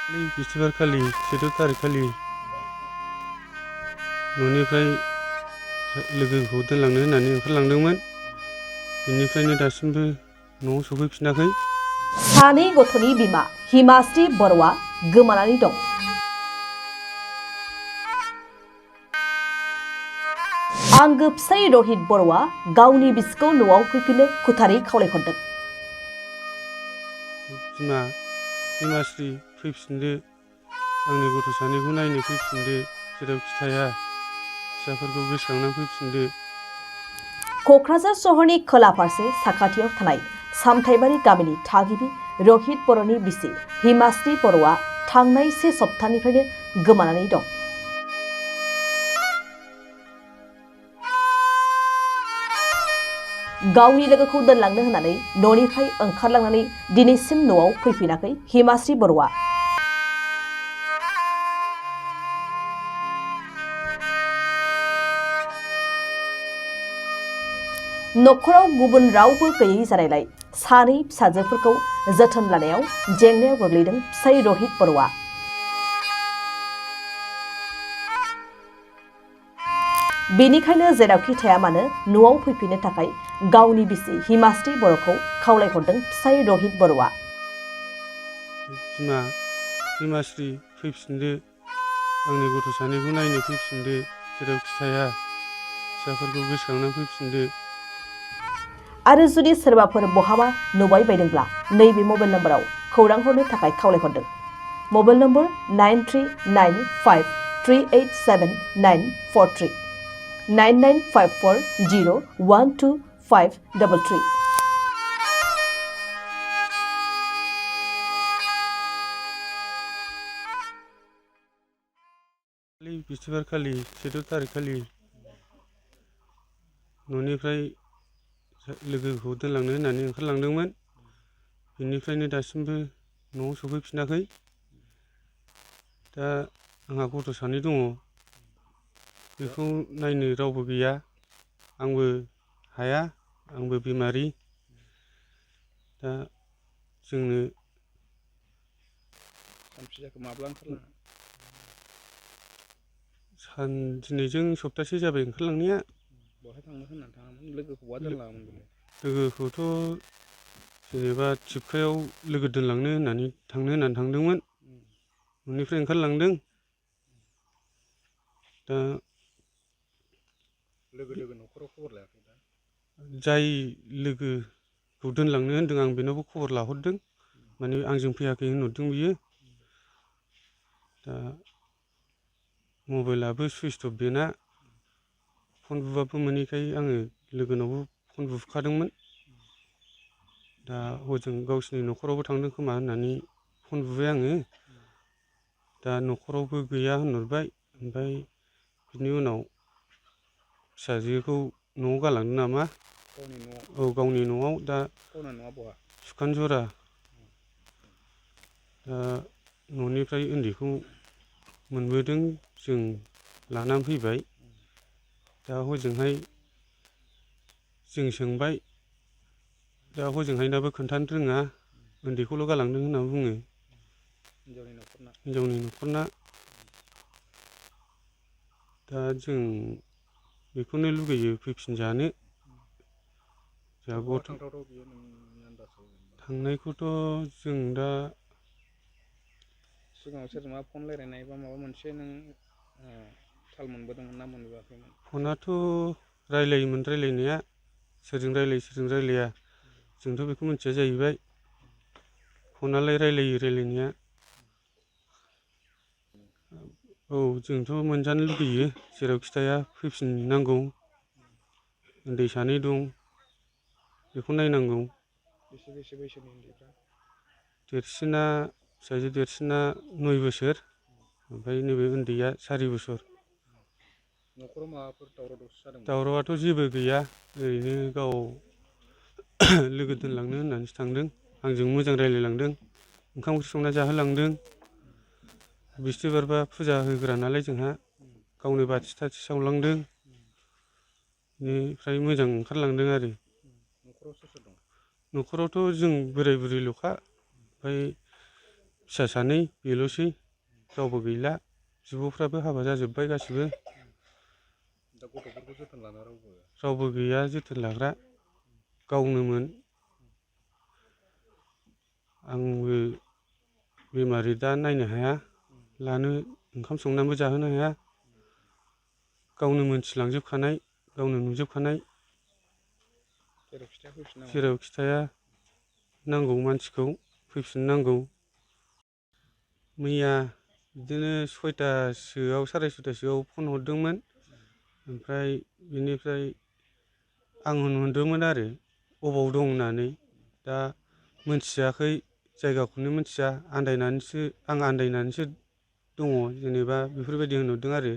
बिस्थिबारखालि 14 थारिखखालि न'निफ्राय लोगोखौ दोनलांनो होननानै ओंखारलांदोंमोन। बेनिफ्रायनो दासिमबो न'आव सफैफिनाखै। सानै गथ'नि बिमा हिमाश्री बर'आ गोमानानै दं। आंगो फिसाय रहित बर'आ गावनि बिसिखौ न'आव फैफिननो खुथारै खावलायहरदों। बिमा हिमाश्री फैफिनदो, आंनि गथ' सानैखौ नायनो फैफिनदो, जेरावखि थाया फिसाफोरखौ गोसोखांनानै फैफिनदो। क'क्राझार सहरनि खोला फारसे साखाथियाव थानाय सामथाइबारि गामिनि थागिबि रहित बर'नि बिसि हिमाश्री बर'आ थांनाय से सप्तानिफ्रायनो गोमानानै दं। गावनि लोगोखौ दोनलांनो होननानै न'निफ्राय ओंखारलांनानै दिनैसिम न'आव फैफिनाखै हिमाश्री बर'आ। न'खराव गुबुन रावबो गैयै जानायलाय सानै फिसाजोफोरखौ जोथोन लानायाव जेंनायाव गोग्लैदों फिसाय रहित बर'आ। बेनिखायनो जेरावखि थाया मानो न'आव फैफिननो थाखाय गावनि बिसि हिमाश्री बर'खौ खावलायहरदों फिसाय रहित बर'आ। बिमा हिमाश्री फैफिनदो, आंनि गथ' सानैखौ नायनो फैफिनदो, जेरावखि थाया फिसाफोरखौ गोसोखांनानै फैफिनदो। आरो जुदि सोरबाफोर बहाबा नुबाय बायदोंब्ला नैबे मबाइल नम्बराव खौरां हरनो थाखाय खावलायहरदों। Mobile number 9395387943 9954012533। बिस्थिबारखालि 14 थारिखखालि न'निफ्राय लोगोखौ दोनलांनो होननानै ओंखारलांदोंमोन। बेनिफ्रायनो दासिमबो न'आव सफैफिनाखै। दा आंहा गथ' सानै दङ, बेखौ नायनो रावबो गैया, आंबो हाया, आंबो बेमारि। दा जोंनो दिनैजों सप्तासे जाबाय ओंखारलांनाया। लोगोखौथ' जेनेबा थिपकायाव लोगो दोनलांनो होननानै थांदोंमोन। न'निफ्राय ओंखारलांदों। दा न'खराव खबर लायाखै? जाय लोगोखौ दोनलांनो होनदों आं बेनावबो खबर लाहरदों, माने आंजों फैयाखै होनहरदों बियो। दा मबाइलाबो सुइस अफ बेना, फन बुबाबो मोनैखाय आङो लोगोनावबो फन बुखादोंमोन। दा हजों गावसिनि न'खरावबो थांदों खोमा होननानै फन बुबाय आङो। दा न'खरावबो गैया होनहरबाय। ओमफ्राय बिनि उनाव फिसाजोखौ न'आव गालांदों नामा? औ, गावनि न'आव। दा सुखानजरा। दा न'निफ्राय उन्दैखौ मोनबोदों, जों लानानै फैबाय। दा हजोंहाय जों सोंबाय, दा हजोंहायनाबो खोन्थानो रोङा, उन्दैखौल' गालांदों होनना बुङो, हिनजावनि न'खरना। दा जों बेखौनो लुगैयो फैफिनजानो। थांनायखौथ' जों दा सिगाङाव सोरजोंबा फन रायलायनाय बा माबा मोनसे नों थाल मोनबोदोंमोन ना मोनबोआखैमोन? फनाथ' रायलायोमोन रायलायनाया, सोरजों रायलायो सोरजों रायलाया जोंथ' बेखौ मिथिया जाहैबाय। फनालाय रायलायो रायलायनाया। औ, जोंथ' मोनजानो लुगैयो, जेरावखि थाया फैफिननांगौ। उन्दै सानै दं, बेखौ नायनांगौ। बेसे बैसोनि उन्दैफ्रा? देरसिना, फिसाजो देरसिना 9 बोसोर, ओमफ्राय नैबे उन्दैया 4 बोसोर। न'खराव माबाफोर दावराव दावसि जादों? दावरावआथ' जेबो गैया, ओरैनो गाव लोगो दोनलांनो होननानैसो थांदों। आंजों मोजां रायलायलांदों, ओंखाम ओंख्रि संना जाहोलांदों। बिस्थिबारबा फुजा होग्रा नालाय जोंहा, गावनो बाथि थाथि सावलांदों। बेनिफ्राय मोजां ओंखारलांदों आरो। न'खराव सोर सोर दं? न'खरावथ' जों बोराय बुरैल'खा, ओमफ्राय फिसा सानै बेल'सै, रावबो गैला। बिब'फ्राबो हाबा जाजोब्बाय गासिबो। दा गथ'फोरखौ जोथोन लाना रावबो गैया जोथोन लाग्रा, गावनोमोन। आंबो बेमारि दा नायनो हाया, लानो ओंखाम संनानैबो जाहोनो हाया। गावनो मोनथिलांजोबखानाय, गावनो नुजोबखानाय। जेराव खिथाया नांगौ मानसिखौ फैफिननांगौ। मैया बिदिनो 6टासोआव 6:30टासोआव फन हरदोंमोन। ओमफ्राय बिनिफ्राय आं होनहरदोंमोन आरो अबाव दं होननानै। दा मोनथियाखै, जायगाखौनो मोनथिया, आं आन्दायनानैसो दङ जेनेबा बेफोरबायदि होनहरदों आरो।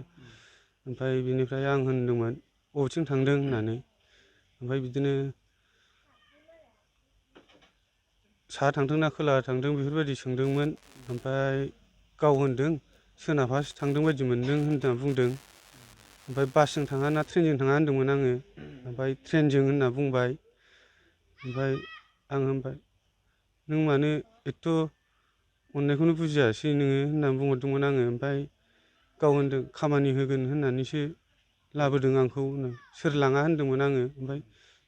ओमफ्राय बिनिफ्राय आं होनदोंमोन बबेथिं थांदों होननानै। ओमफ्राय बिदिनो साहा थांदोंना खोलाहा थांदों बेफोरबायदि सोंदोंमोन। ओमफ्राय गाव होनदों सोनाबहासो थांदों बायदि मोनदों होनना बुंदों। ओमफ्राय बासजों थाङा ना ट्रेनजों थाङा होनदोंमोन आङो। ओमफ्राय ट्रेनजों होनना बुंबाय। ओमफ्राय आं होनबाय नों मानो एथ' अननायखौनो बुजियासै नोङो होननानै बुंहरदोंमोन आङो। ओमफ्राय गाव होनदों खामानि होगोन होननानैसो लाबोदों आंखौ। सोर लाङा होनदोंमोन आङो। ओमफ्राय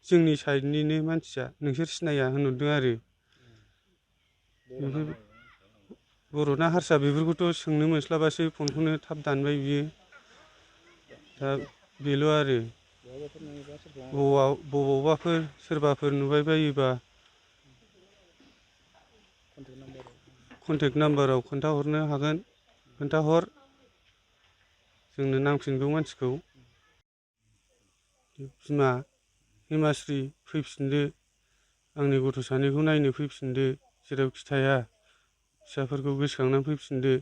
जोंनि साइडनिनो मानसिया, नोंसोर सिनाया होनहरदों आरो। बर'ना हारसा बेफोरखौथ' सोंनो मोनस्लाबासै, फनखौनो थाब दानबाय बियो। दा बेल' आरो। बबावबाफोर सोरबाफोर नुबाय बायोबा कन्टेक्ट नाम्बाराव खोन्थाहरनो हागोन। खोन्थाहर, जोंनो नांफिनगौ मानसिखौ। बिमा हिमाश्री फैफिनदो, आंनि गथ' सानैखौ नायनो फैफिनदो। जेरावखि थाया फिसाफोरखौ गोसोखांनानै फैफिनदो।